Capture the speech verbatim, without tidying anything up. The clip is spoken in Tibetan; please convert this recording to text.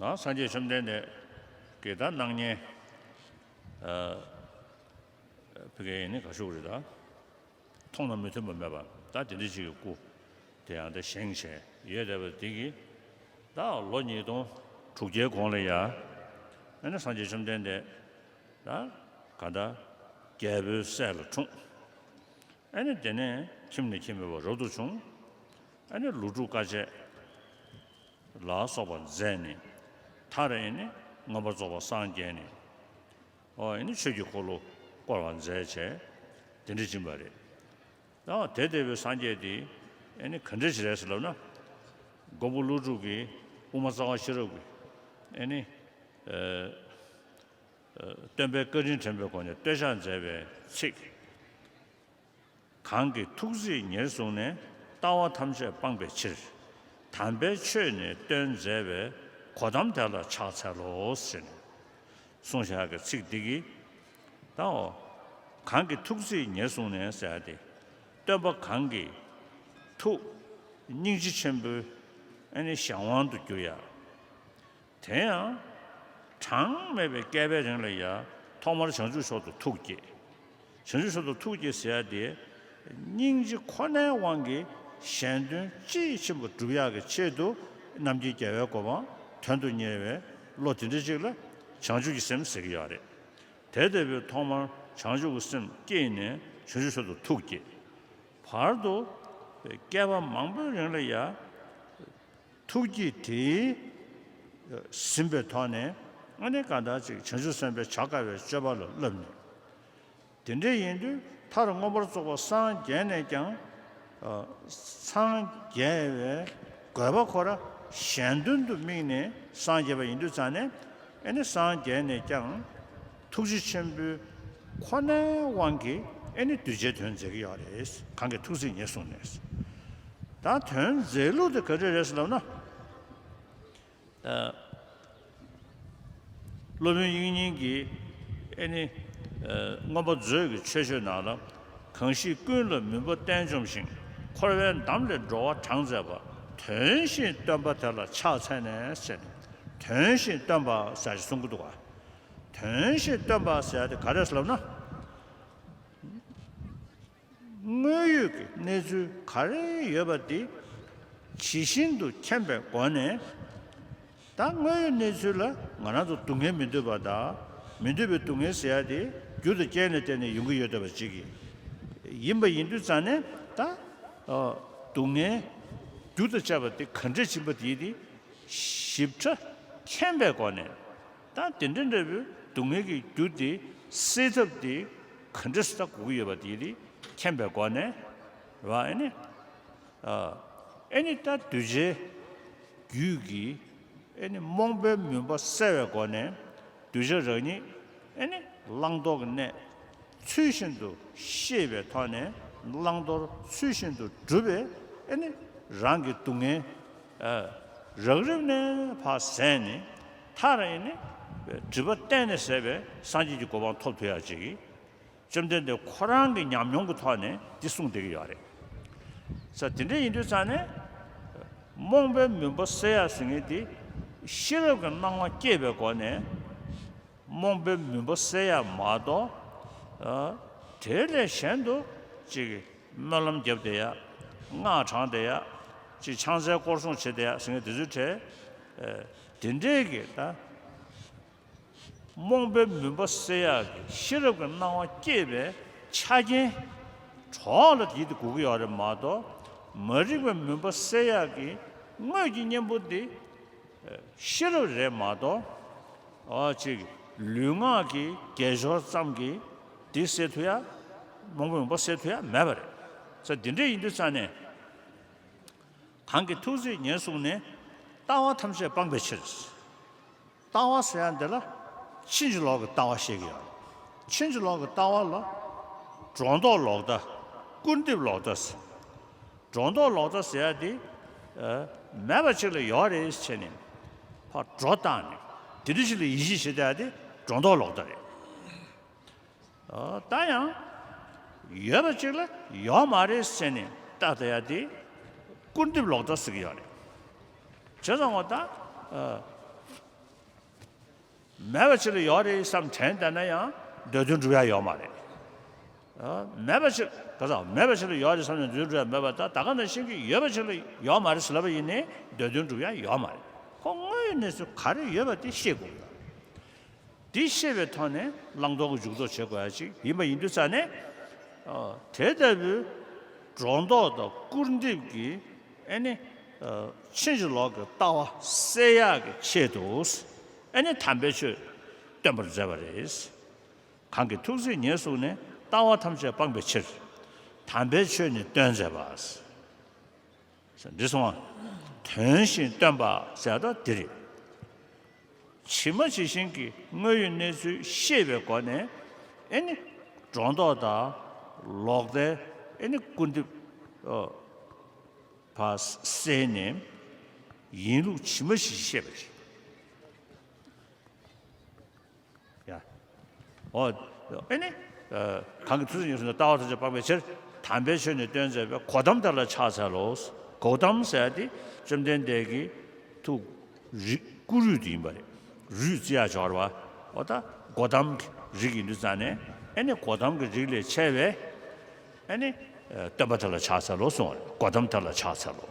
ན་སངས་རྒྱས་བཅོམ་ལྡན་འདས་ཀྱི་ད་སྣང་བརྙན། ཨ། ཕ་གི་ཡིན་ནི་ག་ཤུག་རེད་ད། མཐོང་ན་མི་མཐུན་པ་མེད་པ་ད་དེ་འདྲ་ཅིག་གི་སྐུ་དེ་ཡང་ད་བཞེངས་བྱས་ཡོད་བསྡད་པ་དེ་གིས། ད་ལོ་ཉིས་སྟོང་དྲུག་བརྒྱའི་གོང་ལ་ཡ། ཨ་ནི་སངས་རྒྱས་བཅོམ་ལྡན་འདས་ད་ག་ད་རྒྱལ་པོའི་སྲས་ལ་འཁྲུངས། ཨ་ནི་དེ་ནས་ཁྱིམ་ནས་ཁྱིམ་མེད་པར་རབ་ཏུ་བྱུང་། ཨ་ནི་ལོ་དྲུག་དཀའ་སྤྱད་ལ་སོགས་པ་མཛད་ནས། མཐར་ཨ་ནི་མངོན་པར་རྫོགས་པར་སངས་རྒྱས་ནས། ཨོ་ཨ་ནི་ཆོས་ཀྱི་འཁོར་ལོ་བསྐོར་བར་མཛད་བྱས་དེ་འདྲ་ཕྱིན་པ་རེད། ཨོ་དེ་ལྟ་བུའི་སངས་རྒྱས་དེ་ཨ་ནི་ག་འདྲ་ཞིག་རེད་ཟེར་ལབ་ན། མགོན་པོ་ཀླུ་སྒྲུབ་ཀྱིས་དབུ་མ་རྩ་བ་ཤེས་རབ་ཀྱི་ཨ་ནི། ཨ། སྟོན་པའི་བཀའ་དྲིན་དྲན་པའི་སྒོ་ནས་བསྟོད་བསྔགས་མཛད་པའི་ཚིག། གང་གི་ཐུགས་བརྩེས་ཉེར་བཟུང་ནས། ལྟ་བ་ཐམས་ཅད་སྤངས་པའི་ཕྱིར། དམ་པའི་ཆོས་ནི་སྟོན་མཛད་པའི། གོ་ཏམ་དེ་ལ་ཕྱག་འཚལ་ལོ་ཟེར་ནས་གསུངས་བཞག་གི་ཚིག་འདི་གིས། ད་འོ། གང་གི་ཐུགས་བརྩེས་ཉེར་བཟུང་ནས་ཟེར་ཏེ། སྟོན་པ་གང་གི་ཐུགས་སྙིང་རྗེ་ཆེན་པོའི་ཨ་ནི་གཞན་དབང་དུ་གྱུར་ཡ། དེ་ཡང་གྲངས་མེད་པའི་བསྐལ་པའི་རིང་ལ་ཡང་ཐོག་མར་བྱང་ཆུབ་མཆོག་ཏུ་ཐུགས་བསྐྱེད། བྱང་ཆུབ་མཆོག་ཏུ་ཐུགས་བསྐྱེད་ཟེར་ཡ་དེ། སྙིང་རྗེ་ཁོ་ནའི་དབང་གིས་གཞན་དོན་དཔྱིས་ཕྱིན་པ་སྒྲུབ་ཡག་གི་ཆེད་དུ་རྣམ་མཁྱེན་རྒྱལ་བའི་གོ་འཕང་དོན་དུ་གཉེར་བའི་བློ་དེ་འདྲ་ཅིག་ལ་བྱང་ཆུབ་ཀྱི་སེམས་ཟེར་གྱི་ཡོད་རེད། དེ་ལྟ་བུའི་ཐོག་མར་བྱང་ཆུབ་ཀྱི་སེམས་བསྐྱེད་ནས་བྱང་ཆུབ་མཆོག་ཏུ་ཐུགས་བསྐྱེད། བར་དུ་བསྐལ་པ་མང་པོའི་རིང་ལ་ཡང་། ཐུགས་བསྐྱེད་དེ་ཟིན་པའི་ཐོག་ནས་ཨ་ནི་གང་ལྟར་ཅིག་བྱང་ཆུབ་སེམས་དཔའི་བྱ་དཀའ་བའི་སྤྱོད་པ་ལ་བསླབས་ནས། དེ་འདྲ་ཡིན་དུས་མཐར་མངོན་པར་རྫོགས་པར་སངས་རྒྱས་ནས་ཀྱང་། ཨ། སངས་རྒྱས་པའི་དགོས་པ་ཁོ་ར་གཞན་དོན་དུ་དམིགས་ནས་སངས་རྒྱས་པ་ཡིན་དུས་ཙང་ནས། ཨ་ནི་སངས་རྒྱས་ནས་ཀྱང་ཐུགས་རྗེ་ཆེན་པོའི་ཁོ་ནའི་དབང་གིས་ཨ་ནི་གདུལ་བྱའི་དོན་མཛད་ཀྱི་ཡོད་རེད། གང་གི་ཐུགས་བརྩེས་ཉེར་བཟུང་ནས། ད་དོན་མཛད་ལུགས་དེ་ག་འདྲ་རེད་ཟེར་ལབ་ན། ཨ། སློབ་དཔོན་དབྱིག་གཉེན་གྱིས་ཨེ་ནི། ཨ། མངོན་པ་མཛོད་ཀྱི་མཆོད་བརྗོད་ནང་ལ། གང་ཞིག་ཀུན་ལ་མུན་པ་གཏན་འཇོམས་ཤིང་། འཁོར་བའི་འདམ་ལས་འགྲོ་བ་དྲངས་མཛད་པ། དོན་བཞིན་སྟོན་པ་དེ་ལ་ཕྱག་འཚལ་ནས་ཟེར་ནས། དོན་བཞིན་སྟོན་པ་ཟེར་ཞིག་གསུང་གི་འདུག་ག། དོན་བཞིན་སྟོན་པ་ཟེར་དེ་ག་རེ་ཟེར་ལབ་ན། དངོས་ཡོད་ཀྱི་གནས་ཚུལ་ག་རེ་ཡོད་པ་དེ་ཇི་བཞིན་དུ་མཁྱེན་པའི་སྒོ་ནས། ད་དངོས་ཡོད་གནས་ཚུལ་ལ་ང་རང་ཚོ་སྡུག་བསྔལ་མི་འདོད་པ་དང་། མི་འདོད་པའི་སྡུག་བསྔལ་ཟེར་ཡ་དེ་རྒྱུ་དང་རྐྱེན་ལ་བརྟེན་ནས་ཡོང་གི་ཡོད་བསྡད་པ་ཅིག་ཡིན་པ་ཡིན་དུས་ཙང་ནས། ད་སྡུག་བསྔལ་རྒྱུ་དང་བཅས་པ་དེ་ག་འདྲས་ཡིན་པ་དེ་དེ་ཞིབ་ཕྲ་མཁྱེན་པའི་སྒོ་ནས། ད་དེ་འདྲ་འདྲ་བོའི་སྡུག་བསྔལ་གྱི་རྒྱུ་དེ་སེལ་ཐབས་དེ་ག་འདྲས་སེལ་དགོས་ཀྱི་ཡོད་པ་དེ་དེ་མཁྱེན་པའི་སྒོ་ནས། རེད་བ། ཨེ་ནི། ཨ། ཨེ་ནི་ད་གདུལ་བྱའི་རྒྱུད་ཀྱི་ཨེ་ནི་རྨོངས་པའི་མུན་པ་སེལ་བའི་སྒོ་ནས། གདུལ་བྱ་རང་ཉིད་ཨེ་ནི་བླང་དོར་གྱི་གནས་ཚུལ་བཞིན་དུ་ཤེས་པའི་ཐོག་ནས། བླང་དོར་ཚུལ་བཞིན་དུ་བསྒྲུབས་པས། ཨེ་ནི་རང་གི་སྡུག་བསྔལ། ཨ། རགས་རིམ་ནས་ཕར་ཟད་ནས། མཐར་ཨེ་ནི་སྒྲིབ་པ་གཏན་ནས་ཟད་པའི་སངས་རྒྱས་ཀྱི་གོ་འཕང་ཐོབ་ཐུབ་ཡག་ཅིག་གི། བཅོམ་ལྡན་འདས་ཁོ་རང་གི་ཉམས་མྱོང་གི་ཐོག་ནས་འདི་གསུངས་བསྡད་ཀྱི་ཡོད་རེད། ས་དེ་འདྲ་ཡིན་དུས་ཙང་ནས། རྨོངས་པའི་མུན་པ་སེལ་ཡག་ཟེར་མཁན་དེ་ཤེས་རབ་ཀྱི་སྣང་བ་སྐྱེས་པའི་སྒོ་ནས་རྨོངས་པའི་མུན་པ་སེལ་ཡག་མ་གཏོགས། ཨ། དེ་ལས་གཞན་དུ་ཅིག་སྨོན་ལམ་བརྒྱབ་བསྡད་ཡག། སྔགས་བགྲངས་བསྡད་ཡག། ཅིག་ཕྱག་འཚལ་སྐོར་སྲུང་བྱེད་བསྡད་ཡག་ཟེར་མཁན་དེ་ཚོའི་གྲས། ཨ། དེ་འདྲས་ཀྱི་ད། རྨོངས་པའི་མུན་པ་སེལ་ཡག་གི་ཤེས་རབ་ཀྱི་སྣང་བ་སྐྱེས་པའི་ཆ་རྐྱེན་གྲོགས་ལ་དེ་དེ་དགོས་ཀྱི་ཡོད་རེད་མ་གཏོགས། མ་རིག་པའི་མུན་པ་སེལ་ཡག་གི་དངོས་ཀྱི་གཉེན་པོ་འདི་ཤེས་རབ་རེད་མ་གཏོགས། ཨ། ཅིག་ལུས་ངག་གི་དགེ་སྦྱོར་ཙམ་གྱིས་འདི་སེལ་ཐུབ་ཡག། རྨོངས་པའི་མུན་པ་སེལ་ཐུབ་ཡག་མེད་པ་རེད། ས་འདི་འདྲས་ཡིན་དུས་ཙང་ནས། གང་གི་ཐུགས་བརྩེས་ཉེར་བཟུང་ནས། ལྟ་བ་ཐམས་ཅད་སྤངས་པའི་ཕྱིར། ལྟ་བ་ཟེར་ཡ་འདི་ལ་ཕྱིན་ཅི་ལོག་གི་ལྟ་བ་བཤད་ཀྱི་ཡོད། ཕྱིན་ཅི་ལོག་གི་ལྟ་བ་ལ་སྒྲོ་འདོགས་ལོག་ལྟ། སྐུར་འདེབས་ལོག་ལྟ་ཟེར། སྒྲོ་འདོགས་ལོག་ལྟ་ཟེར་ཡ་དེ། ཨ། མེད་པ་ཅིག་ལ་ཡོད་རེད་ཟེར་ནས་ཕར་སྒྲོ་བཏགས་ནས་དེ་འདྲ་ཞིག་ལ་ཡིད་ཆེས་བྱེད་བསྡད་ཡ་དེ་སྒྲོ་འདོགས་ལོག་ལྟ་རེད། ཨ། ད་ཡང་ཡོད་པ་ཅིག་ལ་ཡོད་མ་རེད་ཟེར་ནས་བལྟ་བསྡད་ཡ་དེ་སྐུར་འདེབས་ལོག་ལྟ་ཟེར་གྱི་ཡོད་རེད། བྱས་ཙང་འོ་ད། ཨ། མེད་པ་ཅིག་ལ་ཡོད་རེད་བསམ་དྲན་བསྡད་ན་ཡང་འདོད་དོན་འགྲུབ་ཡ་ཡོད་མ་རེད། ཨ། མེད་པ་ཅིག་ག་ཚ་མེད་པ་ཅིག་ལ་ཡོད་རེད་བསམ་ནས་འདོད་དོན་འགྲུབ་ཡ་མེད་པ་དང་། ད་ག་ནང་བཞིན་གྱི་ཡོད་པ་ཅིག་ལ་ཡོད་མ་རེད་ཟེར་ལབ་པ་ཡིན་ནའི་འདོད་དོན་འགྲུབ་ཡ་ཡོད་མ་རེད། ཁོ་དངོས་ཡོད་གནས་ཚུལ་ག་རེ་ཡོད་པ་དེ་ཤེས་དགོས་པ་དང་། དེ་ཤེས་པའི་ཐོག་ནས་བླང་དོར་གྱི་འཇུག་ལྡོག་བྱེད་དགོས་ཡ་ཅིག་ཡིན་པ་ཡིན་དུས་ཙང་ནས། ཨ། དེ་ལྟ་བུའི་སྒྲོ་འདོགས་དང་སྐུར་འདེབས་ཀྱི་ཨེ་ནི། ཨ། ཕྱིན་ཅི་ལོག་གི་ལྟ་བ་སེལ་ཡག་གི་ཆེད་དུ་ཨེ་ནི་དམ་པའི་ཆོས་སྟོན་པར་མཛད་པ་རེད། གང་གིས་ཐུགས་བརྩེས་ཉེར་བཟུང་ནས། ལྟ་བ་ཐམས་ཅད་སྤངས་པའི་ཕྱིར། དམ་པའི་ཆོས་ནི་སྟོན་མཛད་པ། འདི་སོང་ང་། དོན་བཞིན་སྟོན་པ་ཟེར་བ་དེ་རེད། ཇི་མ་ཇི་བཞིན་གྱི་དངོས་ཡོད་གནས་ཚུལ་ཤེས་པའི་སྒོ་ནས་ཨེ་ནི་སྒྲོ་འདོགས་དང་ལོག་ལྟའི་ཨེ་ནི་སྐུར་འདེབས། ཨོ། ཕར་བསལ་ནས་ཡིན་ལུགས་ཇི་མ་ཇི་བཞིན་ཤེས་པ་རེད། ཡ། ཨོ། ཨེ་ནི། ཨ། གང་གིས་ཐུགས་བརྩེས་ཉེར་བཟུང་ནས། ལྟ་བ་ཐམས་ཅད་སྤངས་པའི་ཕྱིར། དམ་པའི་ཆོས་ནི་སྟོན་མཛད་པའི། གོ་ཏམ་དེ་ལ་ཕྱག་འཚལ་ལོ། གོ་ཏམ་ཟེར་ཡ་དེ་བཅོམ་ལྡན་འདས་ཀྱི་ཐུགས་རིག་སྐུ་རུས་དེ་ཡིན་པ་རེད། རུས་བརྩི་ཡ་སྦྱོར་བ། འོ་ད་གོ་ཏམ་གྱི་རིགས་ཡིན་དུས་ཙང་ནས་ཨེ་ནི་གོ་ཏམ་གྱི་རིགས་ལས་ཆད་པའི་ཨེ་ནི། ཨ། སྟོན་པ་དེ་ལ་ཕྱག་འཚལ་ལོ་གསུངས་པ་རེད། གོ་ཏམ་དེ་ལ་ཕྱག་འཚལ་ལོ།